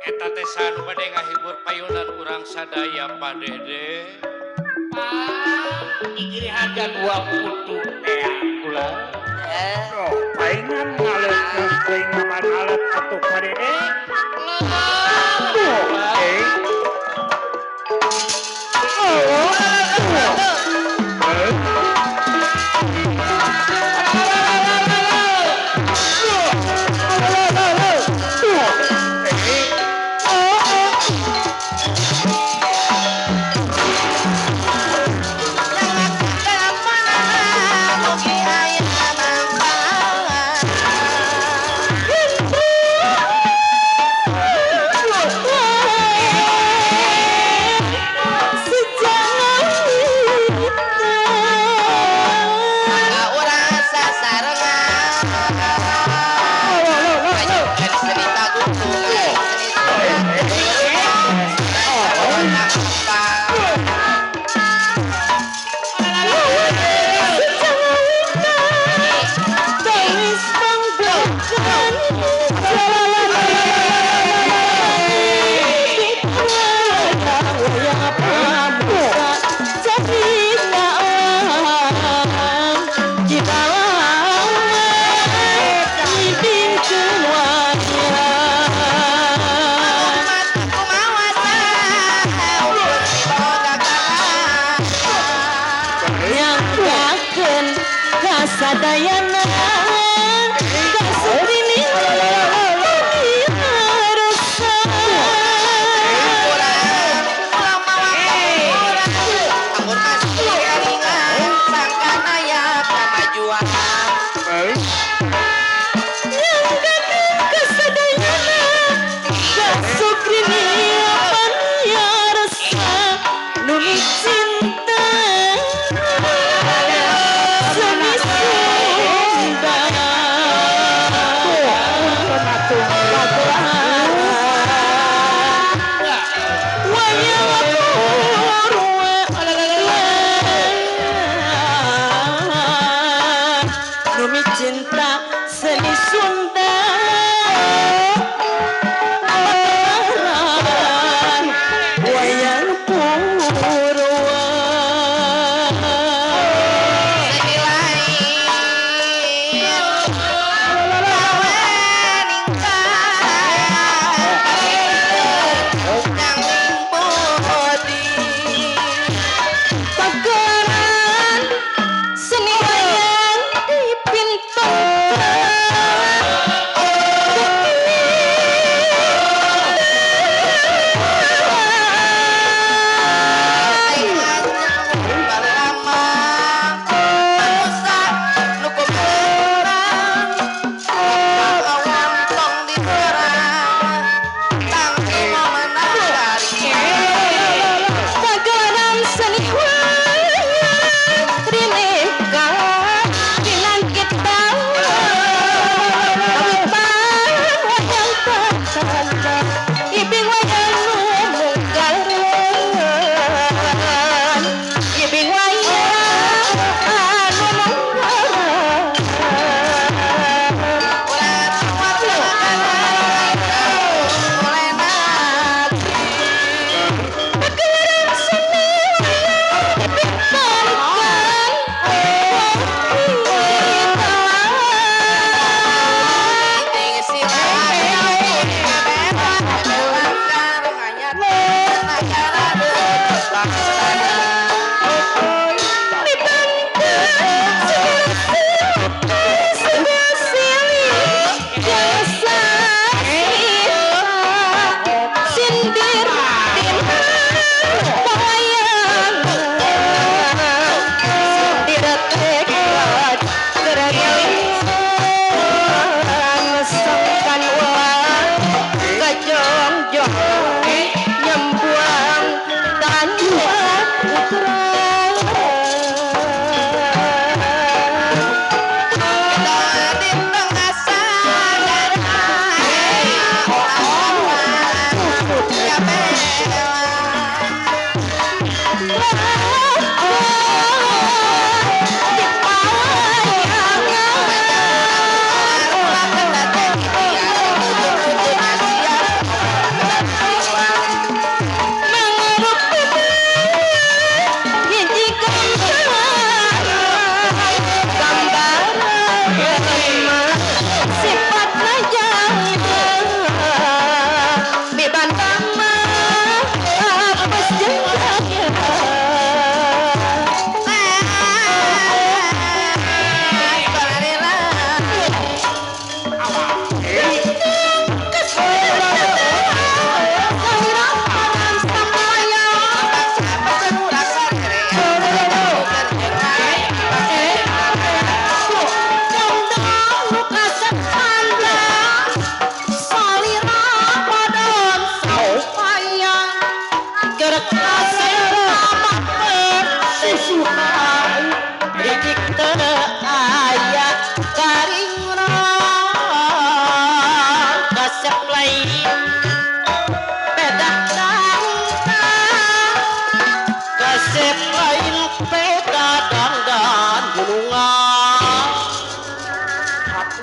Eta teh anu bade ngahibur payunan urang sadaya Pak Dede. Pak dikiri harga dua putu teh kula. Oh, paingan ngaleut teuing ngaman alat atuh Pak Dede. Sadayana kasupini rasa kasadayana kasupini rasa nuni cinta.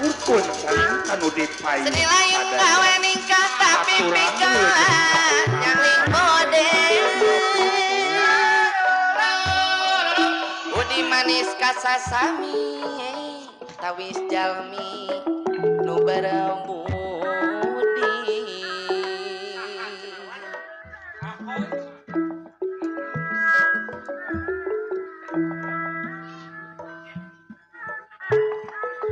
Hatur punten kanu dipayun. Seni lain gawe ningkah tapi pikeun nyangling mode. Budi manis kasasami tawis jalmi nu berebudi.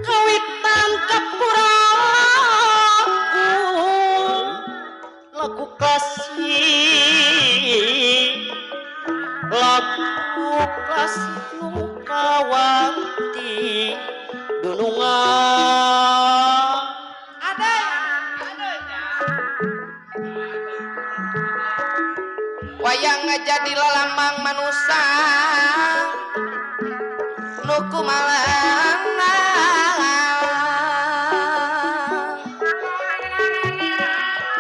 Kawitan kapuraku lagu kasih lagu kasih nu kawanti dunungan ada wayang jadi lalambang manusa nu kumalang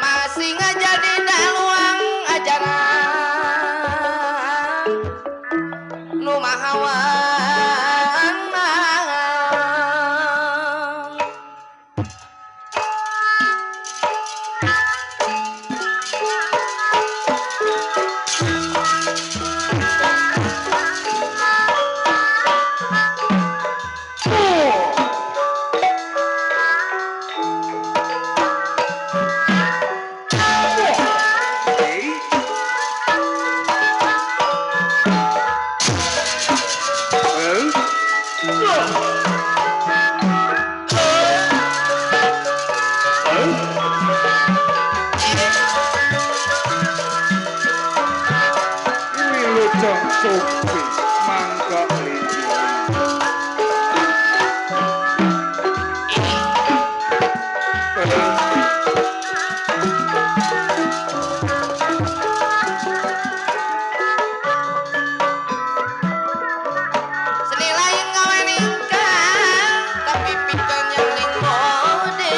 masih ngajadi daluang ajaran nu mahawana. Wilujeng supi mangga liji. Seni lain gawe ningkah tapi pikeun nyangling mode.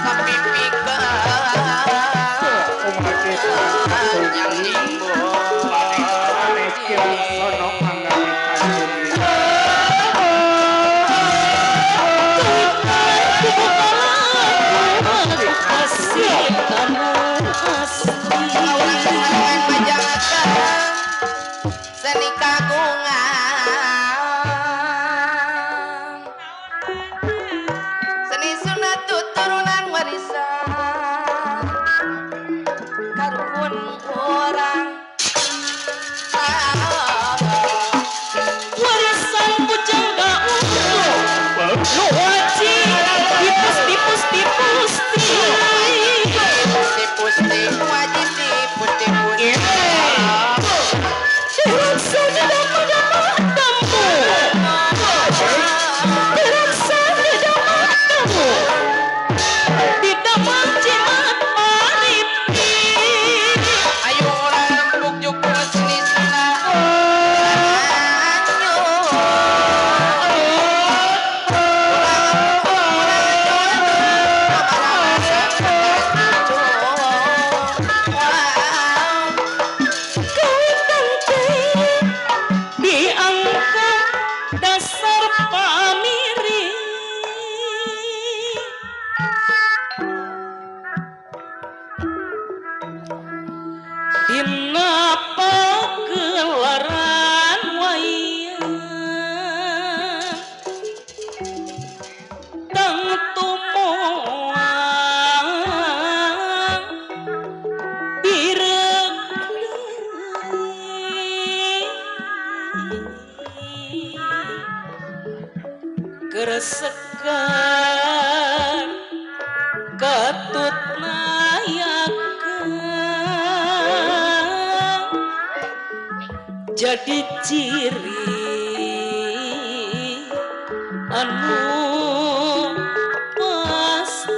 Tapi pikeun Kumaha nyangling Aneh mode. Kirosono angawitan bumi. Lagu kasih anu asli. Urang sasarengan majangakeun seni kagungan. Seni sunat tuturunan warisan karuhun urang. Warisan pujangga utuh nu wajib dipus tipus tipus Pusti wajib dipusti-pusti. Dirangsa di dama-dama tamu, dirangsa di dama tamu, di dama jimat paripi. Ayo urang rembug jukung seni Sunda. Ayo. Kawitan teh diangkat dasar pamiri. Dina pagelaran wayang tangtu moal direk keresekan katut nayakan jadi ciri anu pasti.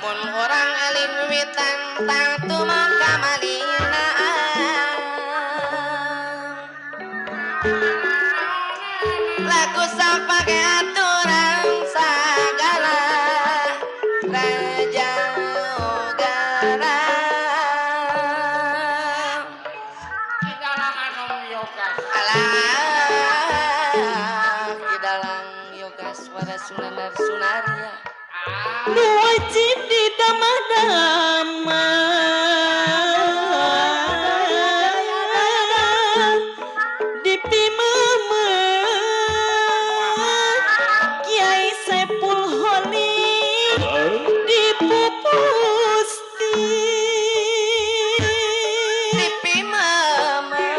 Mun urang alin wiwitan tang tumangka malina. Laku sok pake aturan sagala raja ugara. Kidalang anom yogas. Alah kidalang yogaswara Sunanar Sunarya. Nu wajib didamah-damah dipimeme Kiai Saiful Holik dipupusti Dipimeme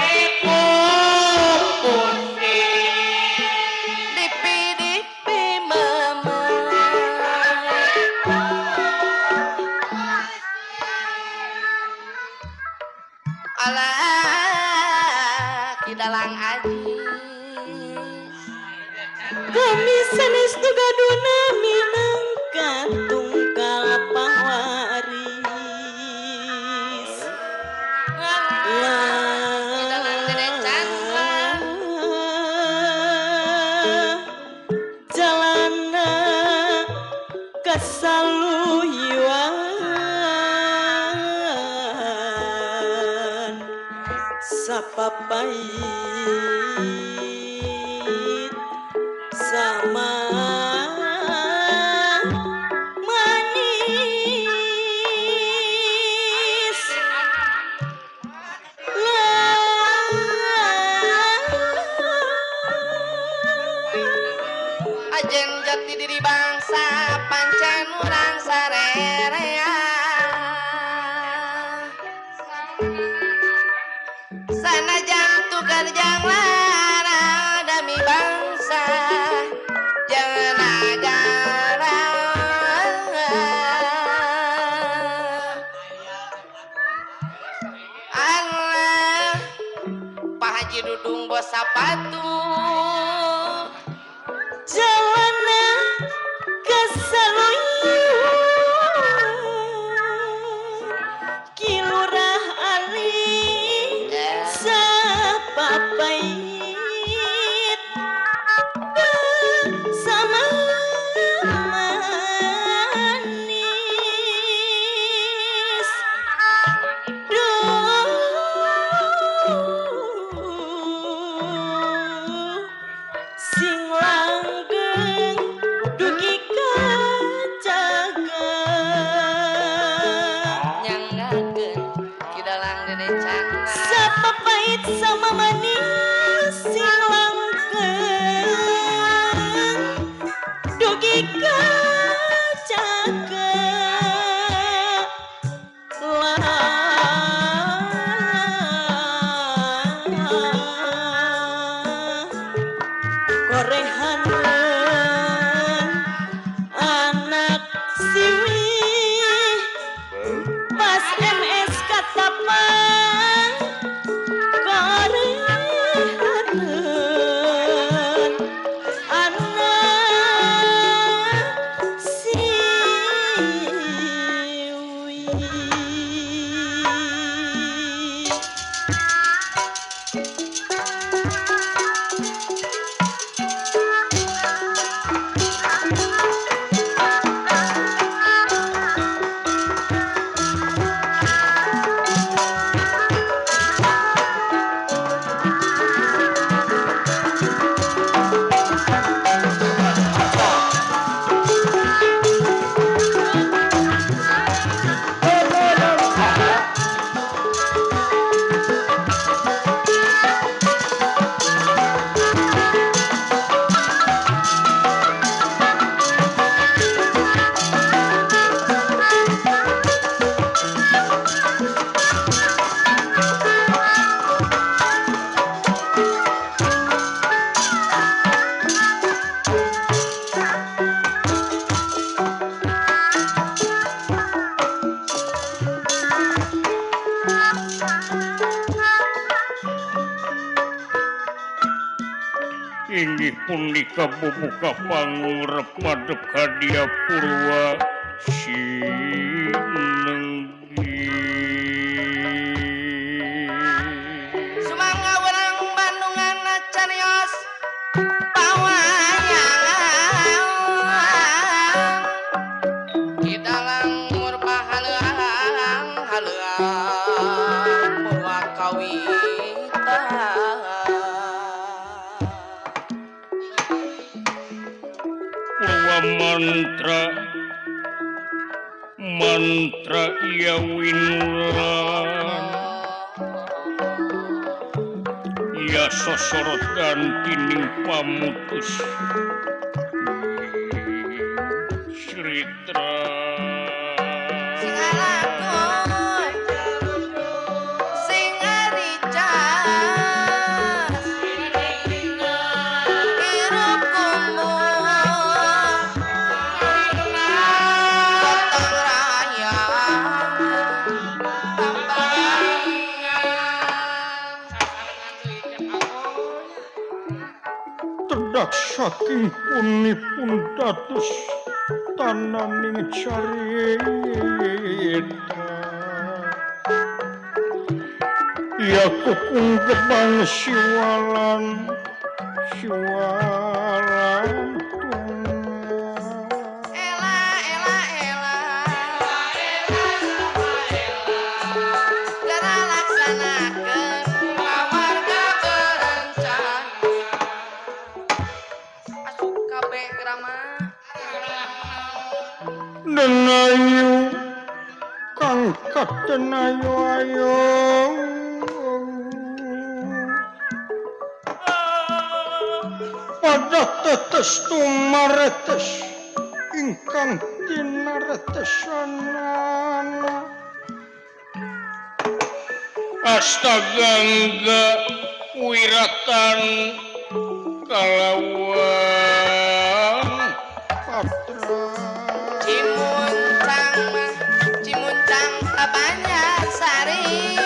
Dipupusti. Dipi dipimeme. Alah kidalang ajis. Kami sanes nu gaduna minangka tungkal pawaris. Kidalang Dede Chandra. Jalana kasaluyuan sapapait sama manis. Ajen jati diri bangsa pancen urang sarerea. Sanajan tukar jang lara demi bangsa jeung nagara. Allah Pak Haji Dudung bos sepatu. Jalana kasaluyuan Ki Lurah Ali sapapait sama manis. Duh sing langgeng dugi ka jaga. Nyanggakeun kidalang Dede Chandra. Sapapait sama manis sing langgeng dugi ka jaga. Lah korehaneun anak siwi pas MS katapang korehaneun anak siwi. Inggih punika bubuka pangurep madhep kadya purwa. Sinenggi Sumangga urang Bandungan carios pawayangan di dalang murba haleuang haleuang Purwakawita. Purwa mantra mantra ia winulan ia sosorot gantining pamutus Sritra Sing alakon sing aricas hirup kumpul gotong royong Tedak saking punipun dados tananing carita ya kukung gebang siwalan siwalan tunggal. Ela ela ela Gara laksanakeun pawarga berencana asup kabeh grama Denayu kang katenayu ayo pada tetes tumaretes ingkang tinaretesanana Astagangga wiratan kalawan patra Cimuncang mah cimuncang ka Banjarsari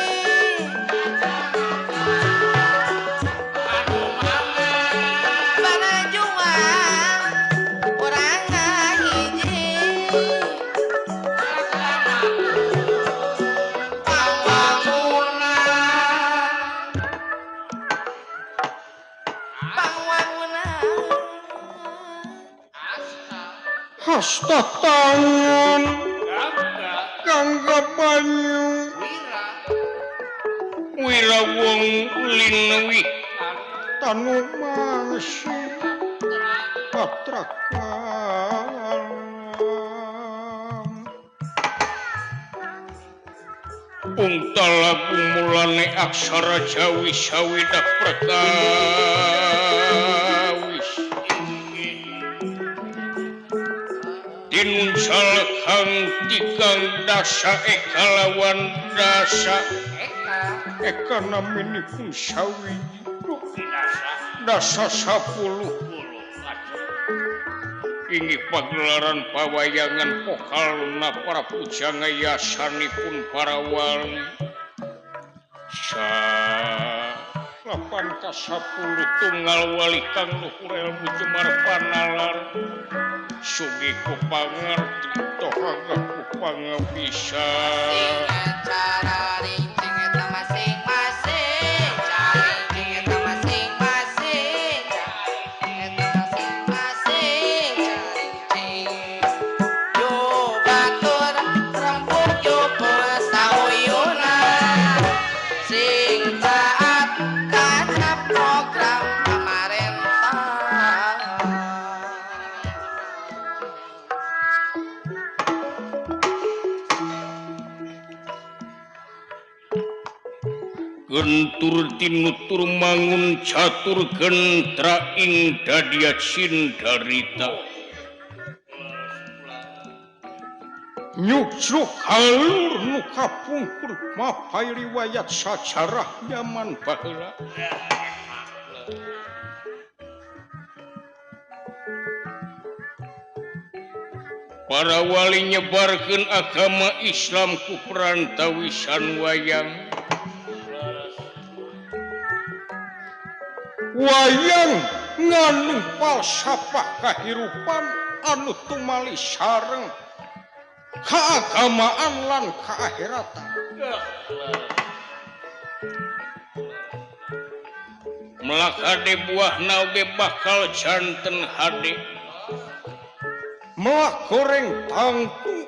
Banajuang urang ngahiji Pangwangunan Pangwangunan Hasta tangan gangga banyu wira wong linwi tanu mangsi patrakalam Pungtala mulane aksara Jawi sawidak perkawis Tinuncal kang tikang dasa eka lawan dasa eka naminipun sawiji dasa 10 inggih pagelaran pawayangan pokalna para pujangga yasanipun para wali 8 ka 10 tunggal wali kang luhur ilmu jemar panalar sugih ku pangarti tohaga ku pangabisa Sing acara rincing eta masing-masing carincing eta masing-masing carincing eta masing-masing carincing yo batur rempuk yo sauyuna sing taat kana program pamarentah. Gentur tinutur mangun catur gentra ing dadia cindarita nyucruk halur nu kapungkur mapai riwayat sajarah zaman baheula para wali nyebarkeun agama Islam ku perantawisan wayang wayang nganu falsafah kahirupan anu tumali sareng Kaagamaan lan kaahiratan. Melak hade buahna oge bakal janten hade. Melak goreng tangtu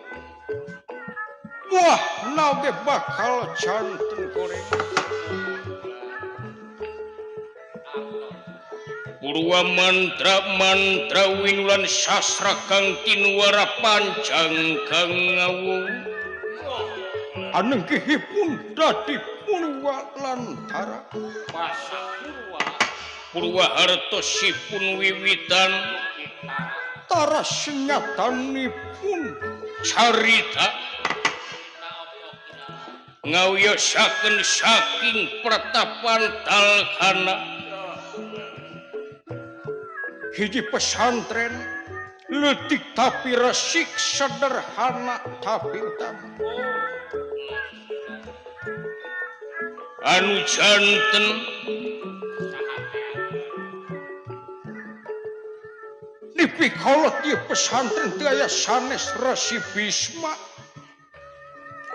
buahna oge bakal janten goreng. Purwa mantra-mantra winulan sastra kang tinuara pancang kang ngawung anenggihipun dadi purwa lantara purwa hartosipun wiwitan tara senyatanipun carita ngawiyosaken saking pertapan Talhana. Hiji pesantren leutik tapi resik, sederhana tapi utama. Anu janten dipikolot ieu pesantren teu aya sanes Resi Bisma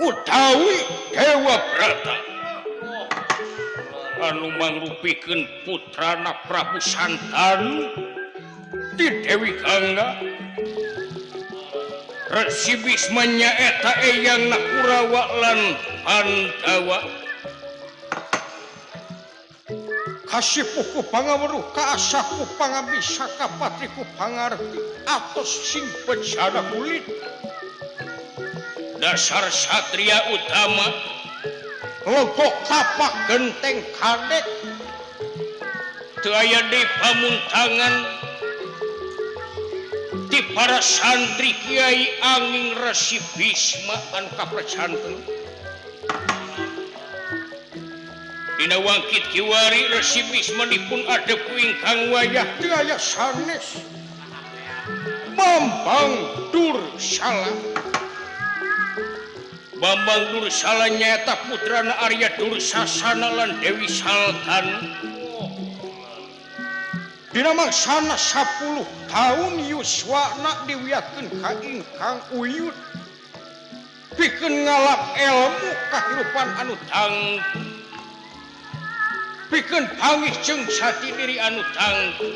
utawi Dewa Brata anu mangrupikeun putrana Prabu Santanu di Dewi Gangga. Resi Bisma nyaeta eyangna Kurawa lan Pandawa. Kasipuh ku pangaweruh, kaasah ku pangabisa, kapatri ku pangarti, atos sing bejana kulit. Dasar satria utama, legok tapak genteng kadek, teu aya deui pamuntangan ti para santri kiai angin Resi Bisma anu kapercanten. Dina wangkit kiwari Resi Bisma dipun adep ku ingkang wayah teu aya sanes Bambang Dursala. Bambang Dursala nyaeta putrana Arya Dursasana lan Dewi Saltan. Dina mangsana 10 tahun yuswana diwiatkeun ka ingkang uyut pikeun ngalap ilmu kahirupan anu tangtu, pikeun panggih jeung jati diri anu tangtu,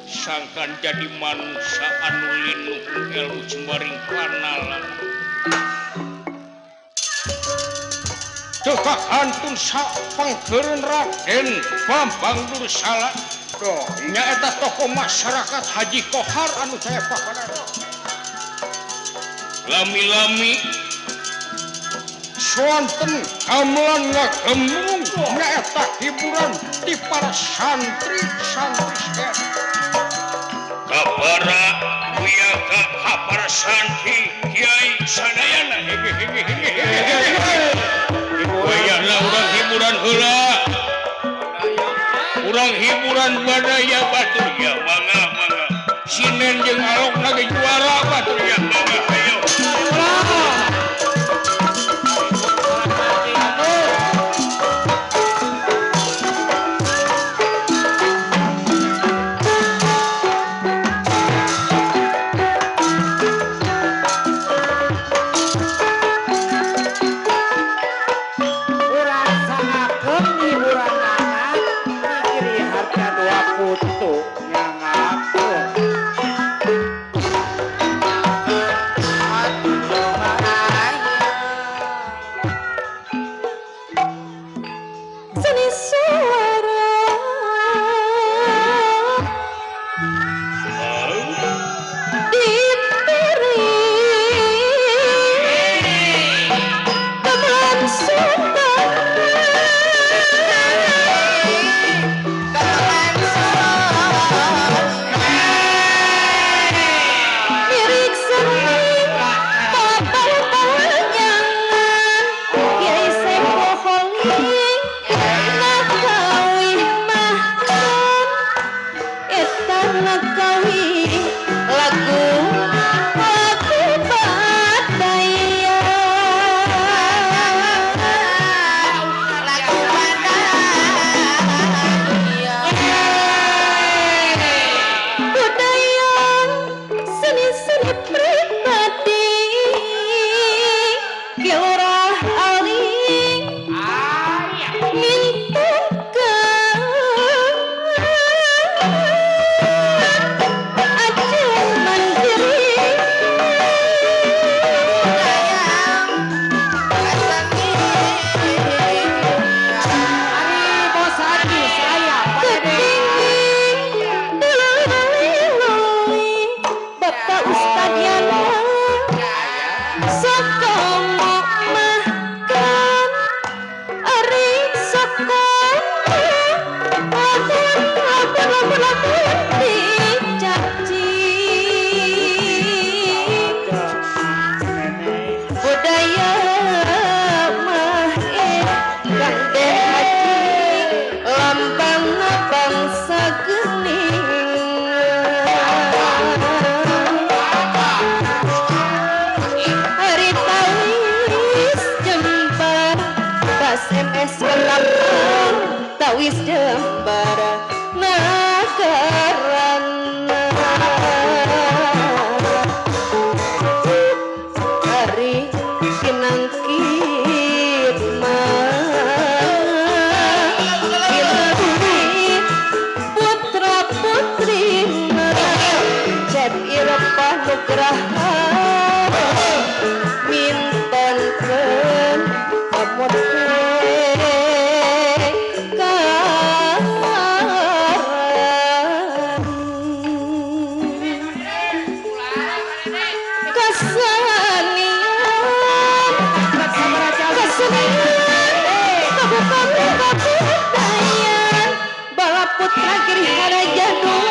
sangkan jadi manusia anu linuh ilmu jembaring panalan. Teu kakantun sapangkeureun Raden Bambang Dursala nyaeta tokoh masyarakat Haji Kohar anu saya paparan. Lami-lami sonten gamelan ngagemrung nyaeta hiburan di para santri-santri sadaya. Kapara wiyaga kapara santri kiai sadayana. Wayahna urang hiburan heula. Urang hiburan badaya batur ya mangga mangga. Sinen jeung alokna ge juara batur ya mangga ayo. Awis Jembar nagarana Ari kinangkit mah kinangkit putra putrina Cep Irepah Nugraha mintonkeun amot Putra Giri Haraja dua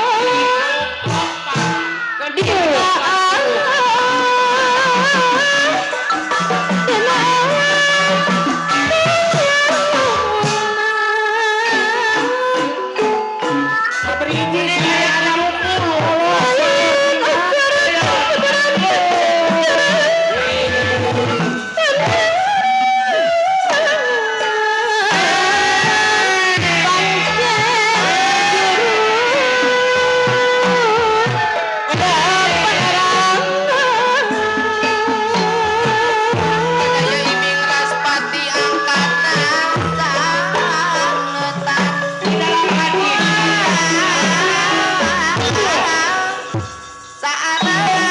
Iming Raspati angkatna sangetan saarata.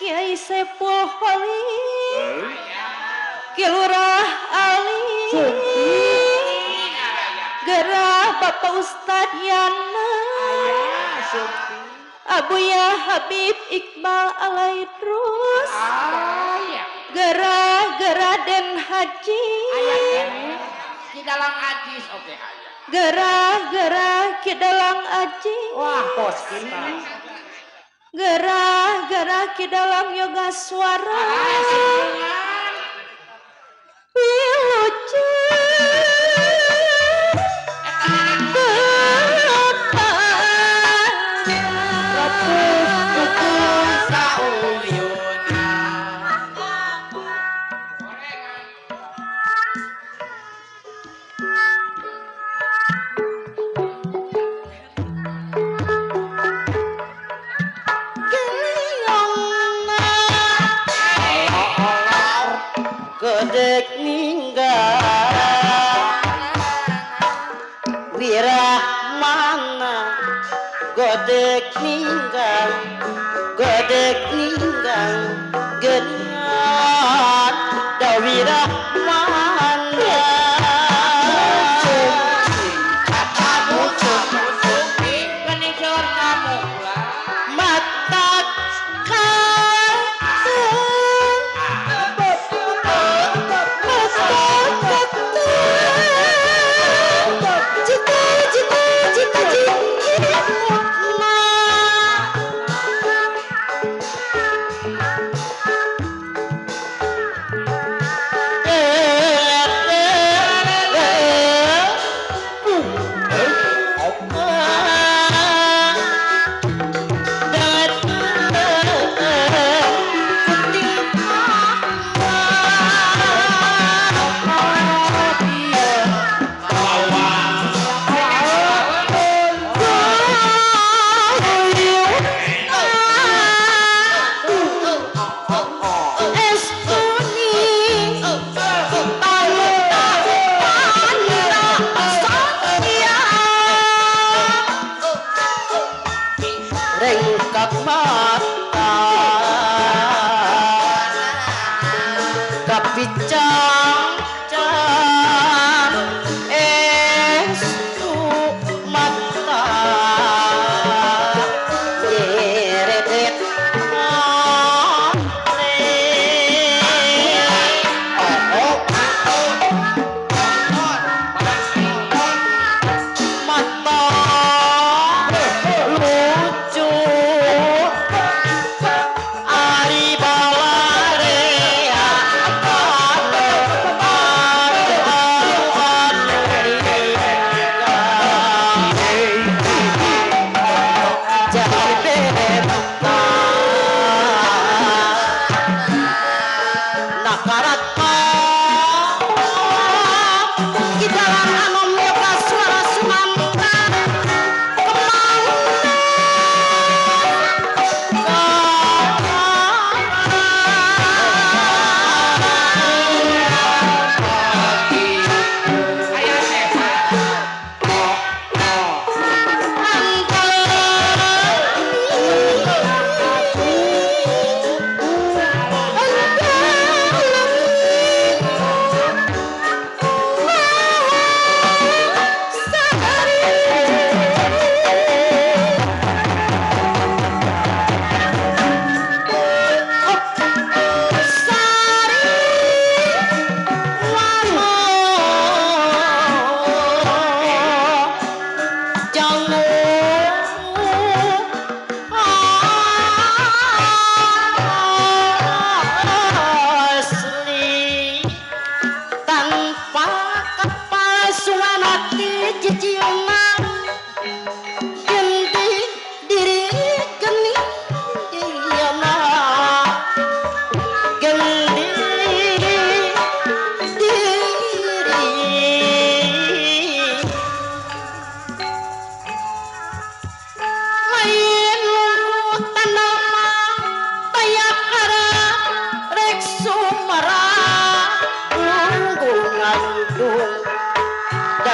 Kiai Sepul Holil Ki Lurah Ali Gerah Bapak Ustad Yana Abuya Habib Iqbal Alaidrus Gerah Gerah Den Haji Di dalam ajis oke aya. Gerah Gerah Ki Dalang Aji Wah, bos kita. Gerah Gerah Ki Dalang Yoga Suara Gedek ninggal wirah mana godek ninggal geniat dawirah mana mata cita cita cita cita.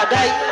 Sadaya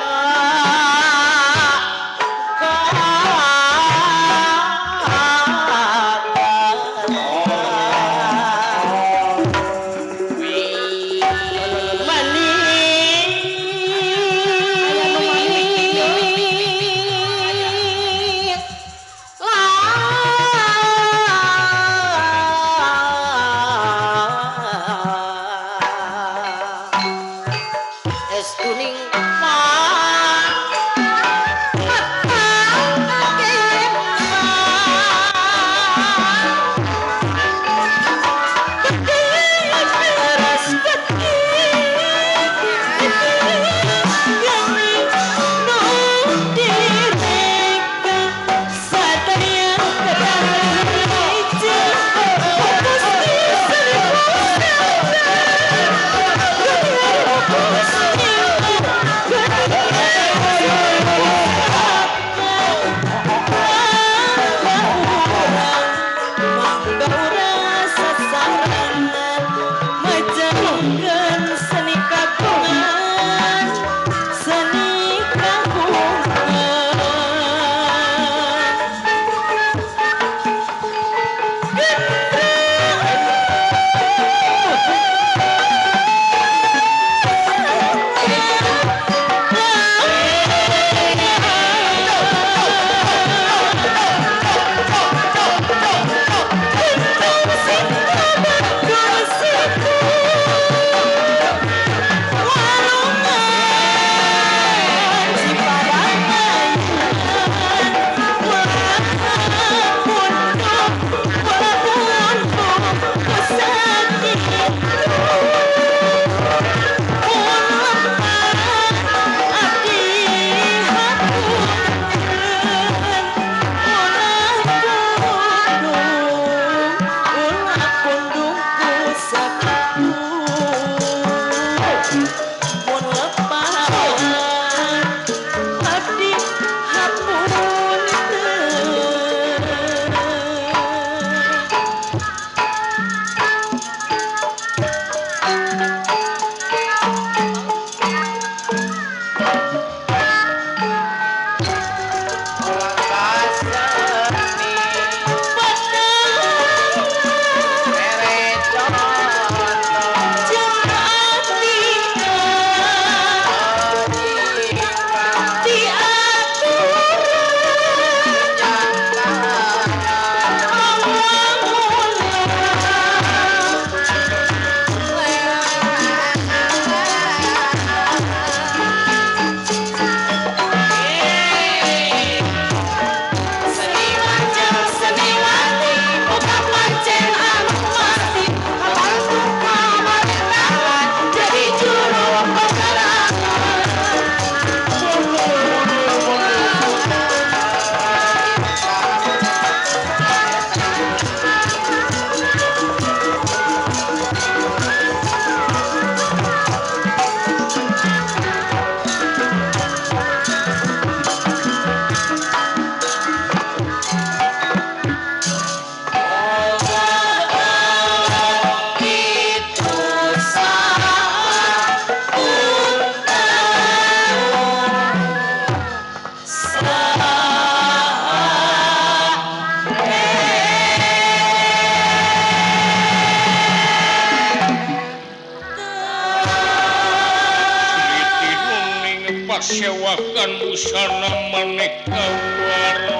Pasewakan busana maneka warna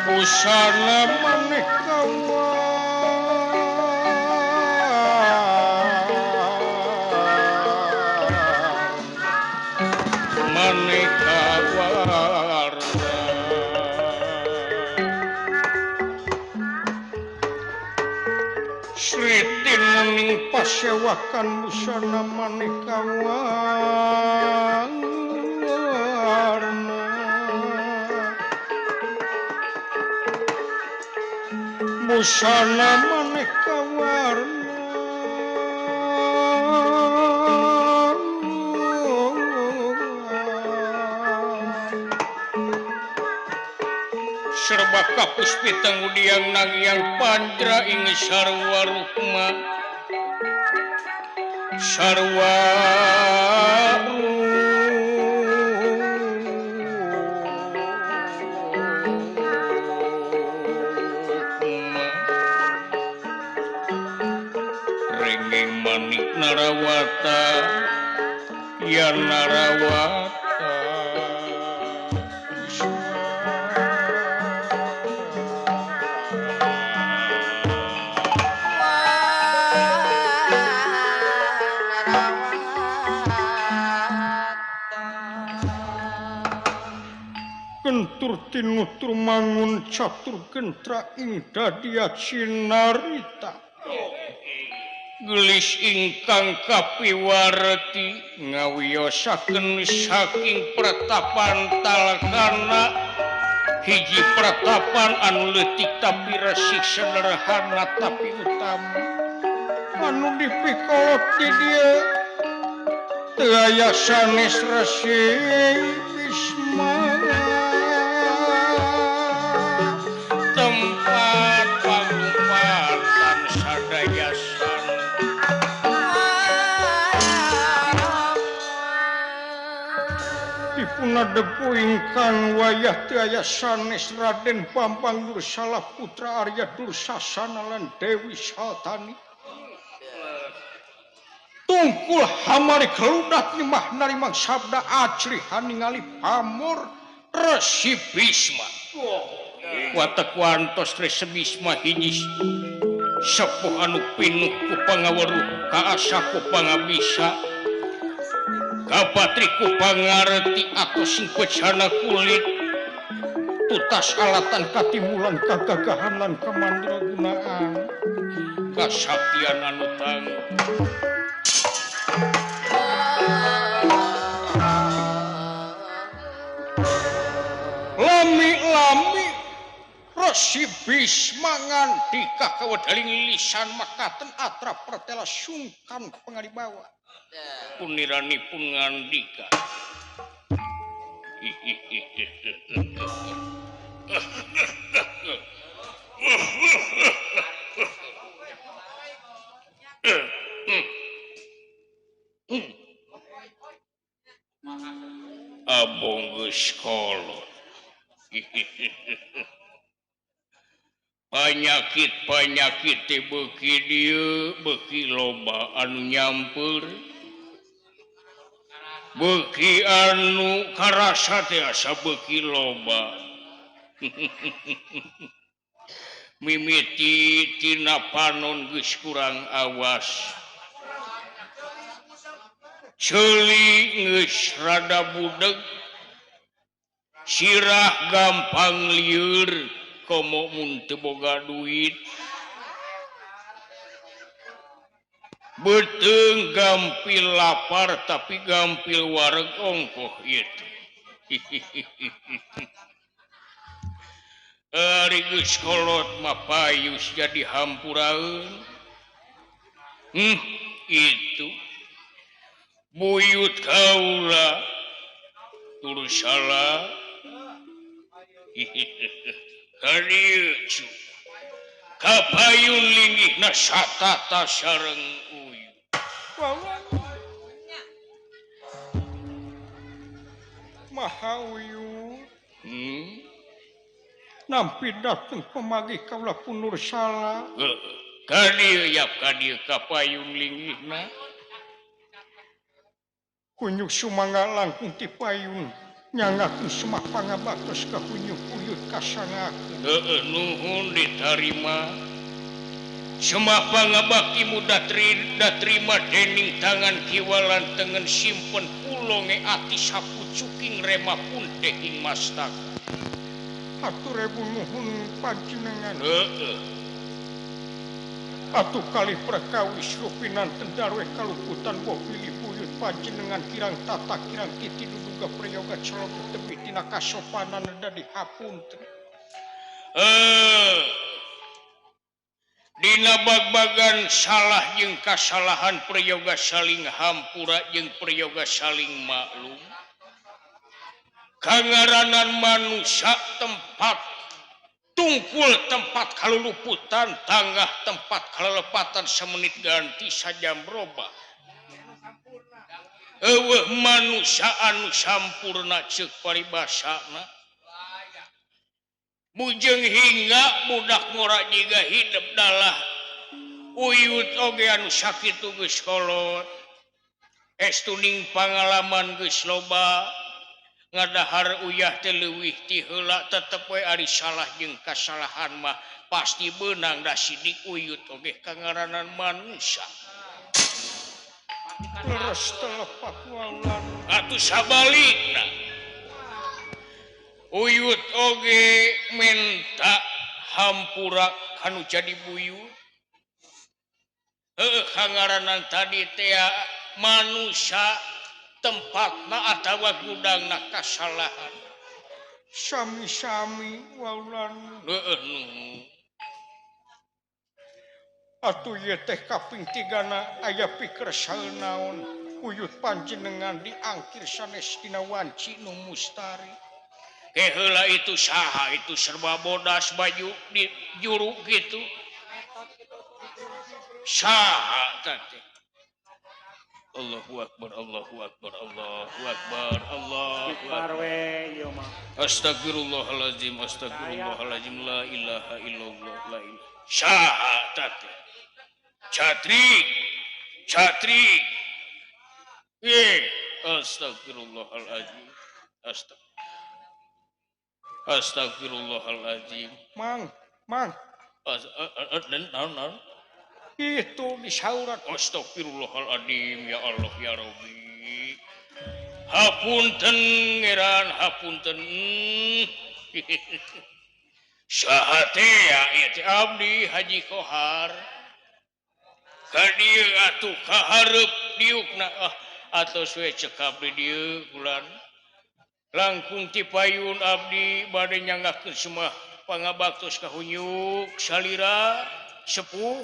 busana maneka maneka warna Sri Tinuning pasewakan busana maneka warna busana maneka warna serba Bisma kapuspita ngudiang nangiang pandra ing sarwa rukma sarwa rukma ringing manik narawata ya narawata Kentur tinutur mangun catur gentra ing dadia cinarita gelis ingkang kapiwarti ngawiyosaken saking pratapan talakana hiji pratapan anu leutik tapi resik sederhana tapi utama anu dipikolot di dieu teu aya sanes Resi Bisma tempat panglumpatan sadayasan dipunadepu ingkang wayah teu aya sanes Raden Bambang Dursala putra Arya Dursasana lan Dewi Saltani tungkul hamari geludak nyemah narimang sabda ajrih haningali pamor Resi Bisma. Watek wantos Resi Bisma hiji sepuh anu pinuh ku pangaweruh kaasa ku pangabisa kapatri ku pangarti atos sing bejana kulit tutas alatan katimulan kagagahan lan kamandragunaan kasaktian anu tangguh. Lami-lami Resi Bisma ngandika kawedaling lisan makaten atra pertela sungkan pangaribawa. Puniranipun ngandika. Abong geus kolot. Panyakit-panyakit teh beuki dieu beuki loba anu nyampeur beuki anu karasa teh asa beuki loba. Mimiti tina panon geus kurang awas ceuli geus rada budeg sirah gampang lieur komo mun teu boga duit beuteung gampil lapar tapi gampil wareg ongkoh ieu teh. Ari geus kolot mah payus jadi hampuraeun. Itu buyut kaula Dursala. Kadieu cu kapayun linggihna satata sareng uyut. Maha uyut. Nampi dateng pemagi kaula pun Dursala. Kadieu yap kadieu kapayun linggihna. Kunyuk sumangga langkung ti payun nyangakeun semah pangabaktos ka kunyuk uyut kasangakeun. Heueuh nuhun ditarima. Semah pangabakti mudah terima dening tangan kiwa lan tengen simpen pulonge ati sapucuking rema punteh ing mastaka. Hatur rebu nuhun panjenengan. Heueuh. Atuh kalih perkawis rupinanten darweh kaluputan boh pilih buyut panjenengan kirang tata kirang titi duduga prayoga celok tebih tina kasopanan da dihapunten. Dina bag-bagan salah jeung kasalahan prayoga saling hampura jeung prayoga saling maklum. Kangaranan manusia tempat Tungkul tempat kaluluputan, tanggah tempat kalelepatan, semenit ganti sajam robah. Eueuh manusia anu sampurna ceuk paribasana. Bujeng hingga budak ngora jiga hidup dalah. Uyut oge anu sakitu geus kolot. Estuning pangalaman geus loba. Ngadahar uyah teh leuwih ti heula tetep we ari salah jeung kasalahan mah pasti beunang da sidik uyut oge kangaranan manusia. Leres telepak walan atuh sabalikna uyut oge menta hampura kanu jadi buyut. Heuh kangaranan tadi teh manusia tempatna atawa gudangna kasalahan. Sami-sami waulan. Heueuh nuhun. Atuh ieu teh kaping tigana aya pikersal naon uyut panjenengan diangkir sanes dina wanci nu mustari. Ke heula itu saha itu serba bodas baju di juru kitu. Saha teh? Allahu Akbar, Allahu Akbar, Allahu Akbar, Allahu Akbar. Astagfirullahalazim, astagfirullahalazim, la ilaha illallah, la ilaha. Saha teh? Catri, catri. Astagfirullahalazim. Astagfirullahalazim. Mang, mang. Naon? Itu disaurat. Astagfirullahaladzim, ya Allah ya Rabbi. Hapunten ngeran, hapunten. Saha teh ya ieu teh abdi Haji Kohar. Ka dieu atuh kahareup diukna ah atos we cek abdi dieu bulan. Langkung ti payun abdi bade nyanggakeun semah pangabaktos ka hunyuk salira sepuh.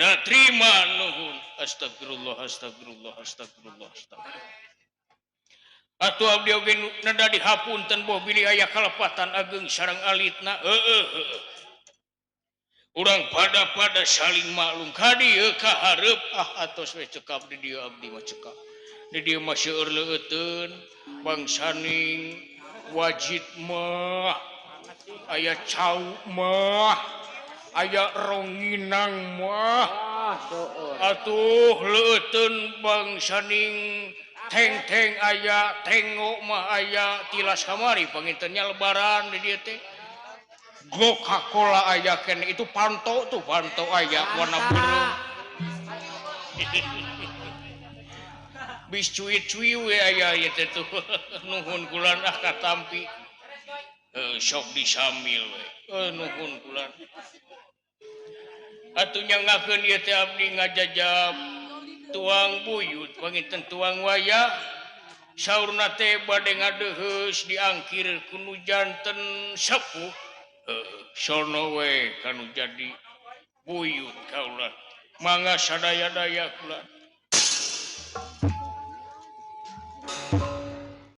Da terima nuhun. Astagfirullah, astagfirullah, astagfirullah, astagfirullah. Atuh abdi oge neda dihapunten boh bilih aya kalepatan ageng sareng alitna. Heueuh heueuh. Urang pada-pada saling maklum ka dieu ka hareup ah atos we cekap di dieu abdi mah cekap. Di dieu mah seueur leueuteun bangsaning wajid mah aya cau mah aya ronginang mah atuh leuteun bangsaning teng-teng aya tengok mah aya tilas kamari pangintennya lebaran di dieu teh Coca-Cola aya kene itu panto tuh panto aya warna biru bis cuit-cuit we aya ieu teh tuh nuhun kulan ah katampi sok disamil we nuhun kulan. Atuh nyangakeun ieu teh abdi ngajajab tuang buyut panginten tuang wayah saurna teh bade ngadeheus diangkir ku nu janten sepuh sono we kanu jadi buyut kaula mangga sadaya-daya kula.